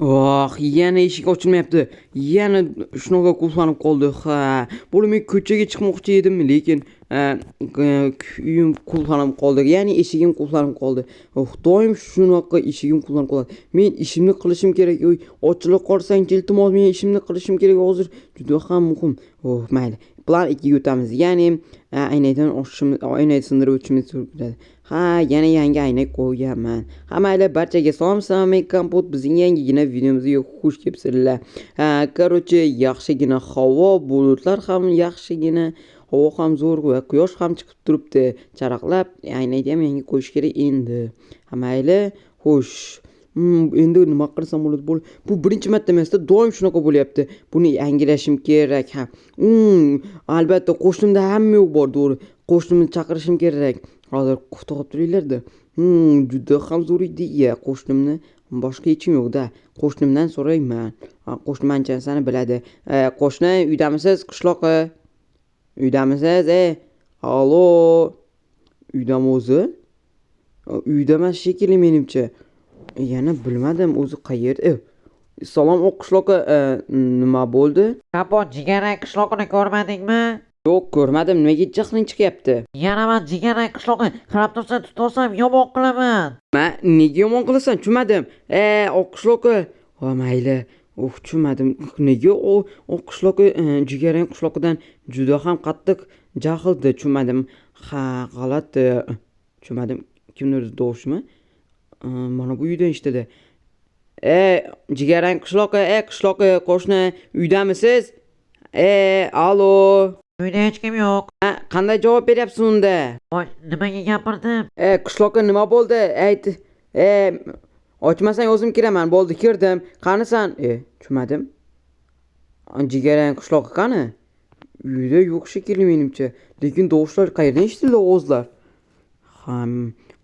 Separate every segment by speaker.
Speaker 1: Oh, yana eshik ochilmayapti. Yana shunaqa qulflanib qoldi. Ha, bo'ldi, men ko'chaga chiqmoqchi edim, lekin uyim qulflanib qoldi. Ya'ni eshigim qulflanib qoldi. Oh, doim shunaqa eshigim qulflanib qoladi. Men ishimni qilishim kerak. Uy, ochila qolsangchi, iltimos, men ishimni qilishim kerak hozir. Juda ham muhim. Oh, mayli. Plan 2 ga o'tamiz. Ya'ni aynakdan ochishimiz, aynakni sindirib o'tishimiz kerak. Ha, yana yangi aynak qo'yganman. Ha, mayli, barchaga salom, men Kompot, bizning yangigina videomizga xush kelibsizlar. Ha, короче, yaxshigina havo, bulutlar ham yaxshigina, havo ham zo'r va quyosh ham chiqib turibdi. Charaqlab, aynakni ham yangi qo'yish kerak endi. Ha, mayli, xo'sh. Endi nima qilsam bo'ladi? Bu birinchi marta emasda, doim shunaqa bo'lyapti. Buni yangilashim kerak, ha. Albatta, qo'shnimda hamma yo'q bor, to'g'ri. Qo'shnimni chaqirishim kerak. Hozir to'xtab turinglar-da. Juda ham zo'r ideya. Qo'shnimni boshqa hech kim yo'q-da. Qo'shnimdan so'rayman. Ha, qo'shnim ancha narsani biladi. Qo'shni, uydamisiz, qishloqi? Uydamisiz, ey? Allo? Uydami o'zi? Uyda emas shekilli menimcha. Yana bilmadim o'zi qayerda. Salom, oq qishloqi, nima bo'ldi?
Speaker 2: Kapot, jigarrang qishloqini ko'rmadingmi?
Speaker 1: Yo'q, ko'rmadim. Nimaga jahling chiqyapti?
Speaker 2: Yana man jigarrang qishloqni qarab tursa tutolsam yomon qilaman.
Speaker 1: Ma, nega yomon qilasan? Tushunmadim. Oq qishloqi. Ha, mayli. Oh, tushunmadim. Nega u oq qishloqi jigarrang qishloqidan juda ham qattiq jahlda, tushunmadim. Ha, g'alati. Tushunmadim. Kimdir tovushimi? Mana bu uydan eshitildi. Jigarrang qishloqi, qishloqi, qo'shni, uydamisiz? Allo.
Speaker 2: Uyda hech kim yo'q.
Speaker 1: Ha, qanday javob beryapsiz unda?
Speaker 2: Voy, nimaga gapirdim?
Speaker 1: Qishloqi, nima bo'ldi? Ayt. Ochmasang o'zim kiraman. Bo'ldi, kirdim. Qanisan? Tushunmadim. Jigarrang qishloqi qani? Uyda yo'q shekilli menimcha. Lekin tovushlar qayerdan eshitildi, ovozlar? Ha,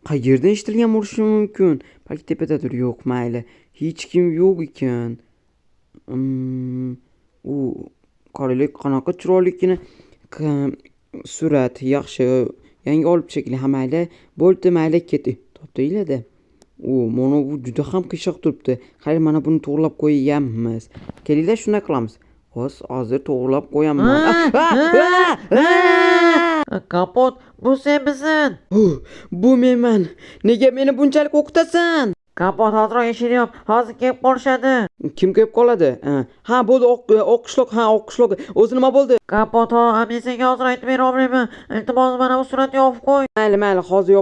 Speaker 1: qayerdan eshitilgan bo'lishi mumkin? Balki tepadadir. Yo'q, mayli. Hech kim yo'q ekan. U qaranglar, qanaqa chiroylikgina surat, yaxshi. Yangi olib shekilli. Ha, mayli. Bo'ldi, mayli, ket. Topdinglar-da. U, mana bu juda ham qiyshiq turibdi. Qarang, mana buni to'g'rilab qo'yamiz. Kelinglar, shunday qilamiz. Hozir to'g'rilab qo'yaman.
Speaker 2: Kapot, bu senmisan?
Speaker 1: Bu menman. Nega meni bunchalik qo'rqitasan?
Speaker 2: Kapot, hozir eshikni yop. Hozir kelib qolishadi.
Speaker 1: Kim kelib qoladi? Ha, bo'ldi, oq qishloq, ha, oq qishloq. O'zi nima bo'ldi?
Speaker 2: Kapot, ha, men senga hozir aytib bera olmayman. Iltimos, mana bu suratni yopib qo'y.
Speaker 1: Mayli, mayli, hozir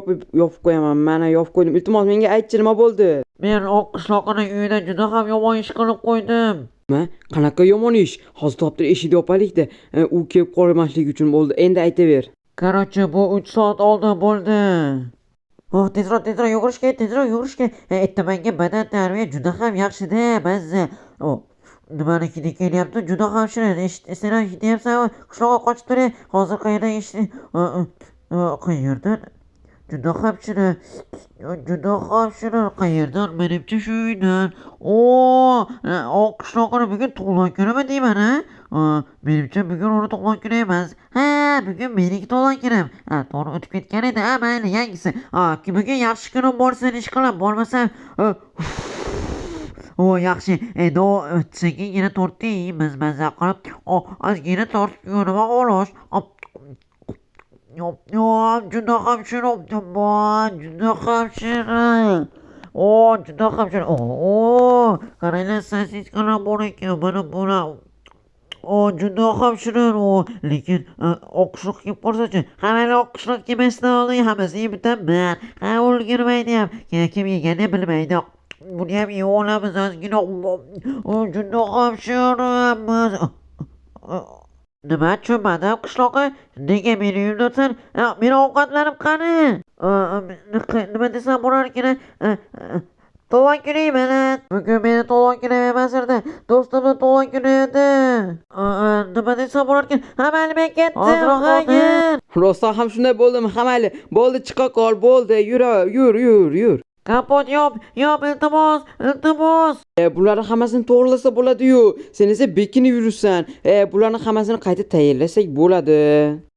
Speaker 1: yopib qo'yaman. Mana yopib qo'ydim. Iltimos, menga aytchi, nima bo'ldi?
Speaker 2: Men oq qishloqning uyida juda ham yomon ish qilib qo'ydim.
Speaker 1: Nima? Qanaqa yomon ish? Hozir topib turib eshikni yopaylik-da. U kelib qolmasligi uchun bo'ldi. Endi aytaver.
Speaker 2: Короче, bu 3 soat oldin bo'ldi. Oh, tezroq, tezroq yugurish kerak, tezroq yugurish kerak. Ertamangi badan tarbiya juda ham yaxshi-da, mazza. Oh, nimani hidi kelyapti? Juda ham shirin. Eshit, sen ham hidlayapsanmi? Qishloqqa qochib turing. Hozir qayerdan eshit? Qayerdan? Juda ham shirin. Juda ham shirin. Qayerdan? Menimcha shu uydan. O, oq qishloqini bugun tug'ilgan kunimi deyman, ha? Menimcha bugun uni tug'ilgan kuni emas. Ha, bugun meniki tug'ilgan kunim. Ha, to'g'ri, o'tib ketgan edi. Ha, mayli, yangisi. Ha, bugun yaxshi kunim bo'lsin, ish qilib, bo'lmasa, o, yaxshi. Endi u sekingina tortni yeymiz maza qilib. O, ozgina tortib nima xolos. Juda ham shirin, juda ham shirin. O, juda ham shirin. O, qaranglar, sosiskalar bor ekan. Mana bular. O, juda ham shirin. O, lekin oq qishloq kelib qolsa-chi? Ha, mayli, oq qishloq kelmasdan oldin hammasini yeb bitaman. Ha, ulgurmaydi ham. Kim yeganini bilmaydi. Buni ham yeb olamiz ozgina. O, juda ham shirin. Nima, tushunmadim, qishloqi? Nega meni uyimdasan? Meni ovqatlarim qani? Nima desam bo'larkan? Tug'ilgan kuning bilan. Bugun meni tug'ilgan kunim emas edi. Do'stimni tug'ilgan kuni edi. Nima desam bo'larkan? Ha, mayli, men ketdim. Xayr.
Speaker 1: Rostdan ham shunday bo'ldimi? Ha, mayli. Bo'ldi, chiqa qol, bo'ldi. Yur, yur, yur, yur.
Speaker 2: Kapot, yop, yop, iltimos, iltimos.
Speaker 1: Bularni hammasini to'g'rilasa bo'ladi-yu. Sen esa bekinib yuribsan. Bularni hammasini qayta tayyorlasak bo'ladi.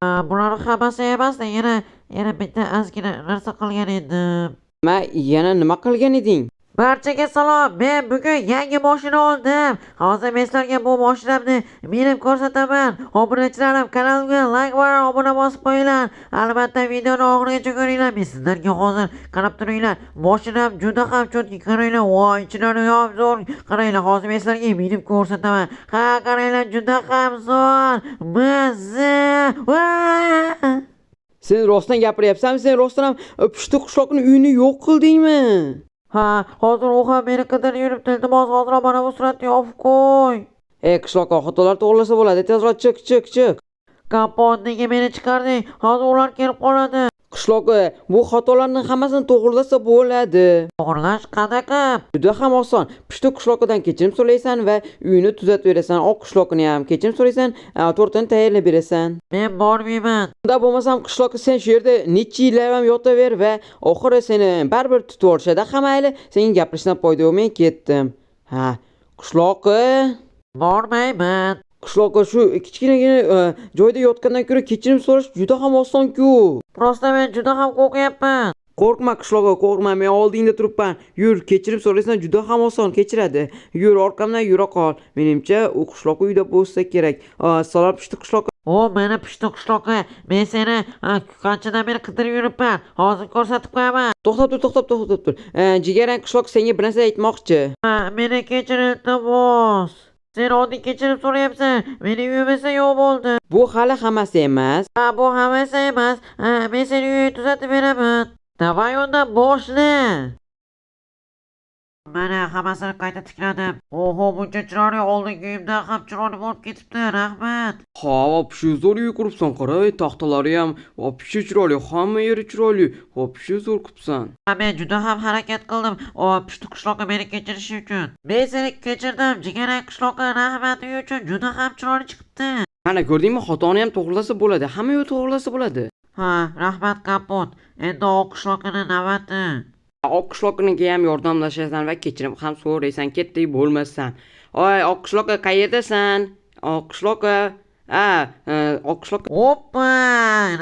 Speaker 2: Ha, bularni hammasi emas-da, yana bitta ozgina narsa qilgan edim.
Speaker 1: Ma, yana nima qilgan eding?
Speaker 2: Barchaga salom. Men bugun yangi mashina oldim. Hozir men sizlarga bu mashinamni minib ko'rsataman. Obunachilarim, kanalimga like va obuna bosib qo'yinglar. Albatta videoni oxirigacha ko'ringlar. Men sizlarga hozir qarab turinglar. Mashinam juda ham cho'tki, qaranglar. Voy, ichlari ham zo'r. Qaranglar, hozir men sizlarga minib ko'rsataman. Ha, qaranglar, juda ham zo'r. Mazza. Va!
Speaker 1: Sen rostdan gapiryapsanmi? Sen rostdan ham pushti qishloqni uyini yo'q qildingmi?
Speaker 2: Ha, hozir u ham meni qidirib yuribdi. Iltimos, hozir mana bu suratni yopib qo'y.
Speaker 1: Ey qishloq, xatolar to'g'rilasa bo'ladi. Tezroq chiq, chiq, chiq.
Speaker 2: Kompot, nega meni chiqarding? Hozir ular kelib qoladi.
Speaker 1: Qishloq, bu xatolarning hammasini to'g'rilasa bo'ladi.
Speaker 2: To'g'rilash qanaqa?
Speaker 1: Juda ham oson. Pushti qishloqidan kechirim so'raysan va uyini tuzatib berasan. Oq qishloqni ham kechirim so'raysan, tortini tayyorlab berasan.
Speaker 2: Men bormayman.
Speaker 1: Unda bo'lmasam qishloqi, sen shu yerda necha yillar ham yotaver va oxiri seni baribir tutib olishadi. Ha, mayli, senga gapirishdan foyda yo'q, men ketdim. Ha, qishloqi,
Speaker 2: Bormayman.
Speaker 1: qishloqi, shu kichkinagina joyda yotgandan ko'ra kechirim so'rash juda ham oson-ku.
Speaker 2: Просто men juda ham qo'rqyapman.
Speaker 1: Qo'rqma qishloqi, qo'rqma, men oldingda turibman. Yur, kechirim so'raysan, juda ham oson kechiradi. Yur, orqamdan yura qol. Menimcha, u qishloq uyda bo'lsa kerak. Salom pushti qishloqi.
Speaker 2: O, meni pushti qishloqi. Men seni qanchadan beri qidirib yuribman. Hozir ko'rsatib qo'yaman.
Speaker 1: To'xtab tur, to'xtab, to'xtab tur. Jigarrang qishloq senga bir narsa aytmoqchi.
Speaker 2: Ha, meni kechir, iltimos. Sen oldin kechirim so'rayapsan. Meni uyim esa yo'q bo'ldi.
Speaker 1: Bu hali hammasi emas.
Speaker 2: Ha, bu hammasi emas. Ha, men seni uyingni tuzatib beraman. Давай unda boshla. Mana hammasini qayta tikladim. Oho, buncha chiroyli, oldingi uyimdan ham chiroyli bo'lib ketibdi. Rahmat.
Speaker 1: Ha, вообще zo'r uy quribsan, qara, taxtalari ham вообще chiroyli, hamma yeri chiroyli, вообще zo'r qilibsan.
Speaker 2: Ha, men juda ham harakat qildim. O, pushti qishloqqa meni kechirishi uchun. Men seni kechirdim, jigarrang qishloqqa, rahmat, uy uchun juda ham chiroyli chiqibdi.
Speaker 1: Mana ko'rdingmi, xatoni ham to'g'rilasa bo'ladi, hamma yo'q to'g'rilasa bo'ladi.
Speaker 2: Ha, rahmat Kompot. Endi oq qishloqini navbati.
Speaker 1: Oq qishloqnikiga ham yordamlashasan va kechirim ham so'raysan, ketdik bo'lmasam. Oy, oq qishloqqa, qayerdasan? Oq qishloqqa. A, oq qishloq.
Speaker 2: Oppa,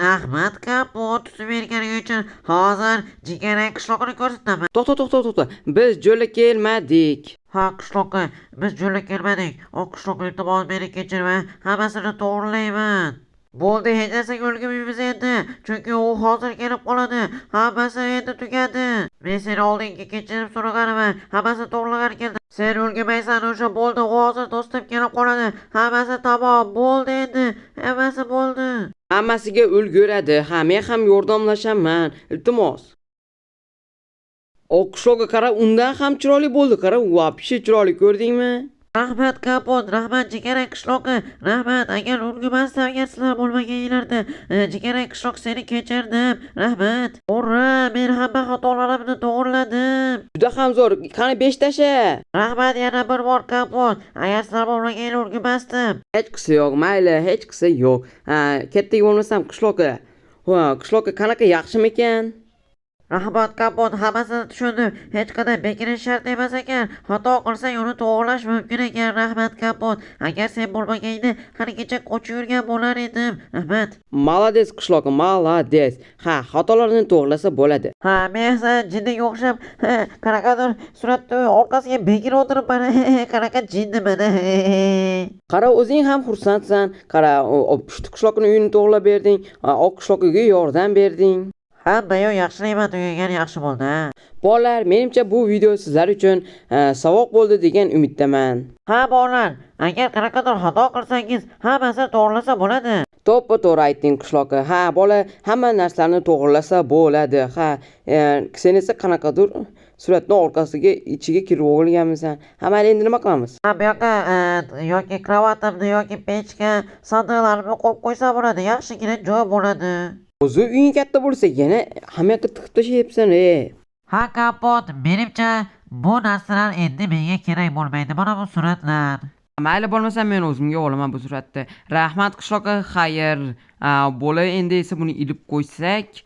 Speaker 2: rahmat Kompot tutib berganing uchun. Hozir jigarrang qishloqini ko'rsataman.
Speaker 1: To'xta, to'xta, to'xta. Biz jo'la kelmadik.
Speaker 2: Ha, qishloqqa, biz jo'la kelmadik. Oq qishloq, iltimos meni kechir va hammasini to'g'rilayman. Bo'ldi, hech narsaga ulgurmaymiz endi, chunki u hozir kelib qoladi. Hammasi endi tugadi. Men seni oldingi kechirim so'raganman, hammasini to'g'rilagani keldim. Sen ulgurmaysan, o'sha bo'ldi, u hozir do'stim kelib qoladi. Hammasi tamom, bo'ldi endi, hammasi bo'ldi.
Speaker 1: Hammasiga ulguradi. Ha, men ham yordamlashaman. Iltimos. Oq qishloqqa qara, undan ham chiroyli bo'ldi. Qara, вообще chiroyli, ko'rdingmi?
Speaker 2: Rahmat Kompot, rahmat jigarrang qishloqi, rahmat. Agar ulgurmasdim, agar sizlar bo'lmaganinglarda, jigarrang qishloq, seni kechirdim. Rahmat. Ura, men hamma xatolarimni to'g'riladim.
Speaker 1: Juda ham zo'r. Qani, besh tasha.
Speaker 2: Rahmat yana bir bor Kompot. Agar sizlar bo'lmaganinglar, ulgurmasdim.
Speaker 1: Hech qisi yo'q, mayli, hech qisi yo'q. Ha, ketdik bo'lmasam qishloqqa. Ha, qishloqqa qanaqa, yaxshimikan?
Speaker 2: Rahmat Kompot, hammasini tushundim. Hech qanday bekinish shart emas ekan. Xato qilsang, uni to'g'rilash mumkin ekan. Rahmat Kompot. Agar sen bo'lmaganingda, haligacha qochib yurgan bo'lar edim. Rahmat.
Speaker 1: Молодец qishloq, молодец. Ha, xatolarni to'g'rilasa bo'ladi.
Speaker 2: Ha, men esa jinniga o'xshab, ha, qanaqadir suratni orqasiga bekinib o'tiribman. Qanaqa jinniman.
Speaker 1: Qara, o'zing ham xursandsan. Qara, pushti qishloqni uyini to'g'rilab berding, oq qishloqiga yordam berding.
Speaker 2: Hamma yoq yaxshilayman, tugagani yaxshi bo'ldi, ha.
Speaker 1: Bolalar, menimcha bu video sizlar uchun saboq bo'ldi degan umiddaman.
Speaker 2: Ha, bolalar, agar qanaqadir xato qilsangiz, hammasini to'g'rilasa bo'ladi.
Speaker 1: To'ppa to'g'ri aytding qishloqi. Ha, bola, hamma narsalarni to'g'rilasa bo'ladi. Ha, sen esa qanaqadir suratni orqasiga ichiga kirib olganmisan. Ha, mayli, endi nima qilamiz?
Speaker 2: Ha, bu yoqqa yoki kravatimni yoki pechka, sandiqlarimni qo'yib qo'ysa bo'ladi, yaxshigina joy bo'ladi.
Speaker 1: O'zi uying katta bo'lsa, yana hamma yoqqa tiqib tashlayapsan, ey.
Speaker 2: Ha, Kompot, menimcha bu narsalar endi menga kerak bo'lmaydi. Mana bu suratlar.
Speaker 1: Mayli, bo'lmasa men o'zimga olaman bu suratni. Rahmat qishloqqa, xayr. Bola, endi esa buni ilib qo'ysak,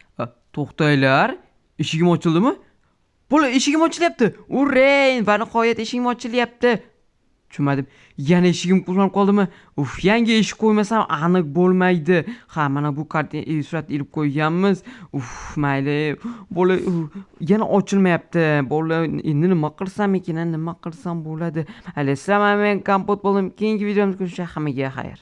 Speaker 1: to'xtanglar. Eshigim ochildimi? Bola, eshigim ochilyapti. Urey, va nihoyat eshigim ochilyapti. Tushunmadim. Yana eshigim qulflanib qoldimi? Uf, yangi eshik qo'ymasam aniq bo'lmaydi. Ha, mana bu kartina suratni ilib qo'yganmiz. Uf, mayli. Bola, yana ochilmayapti. Bola, endi nima qilsam ekan, nima qilsam bo'ladi? Mayli, sizlar bilan men Kompot bo'ldim. Keyingi videomizda ko'rishguncha hammaga xayr.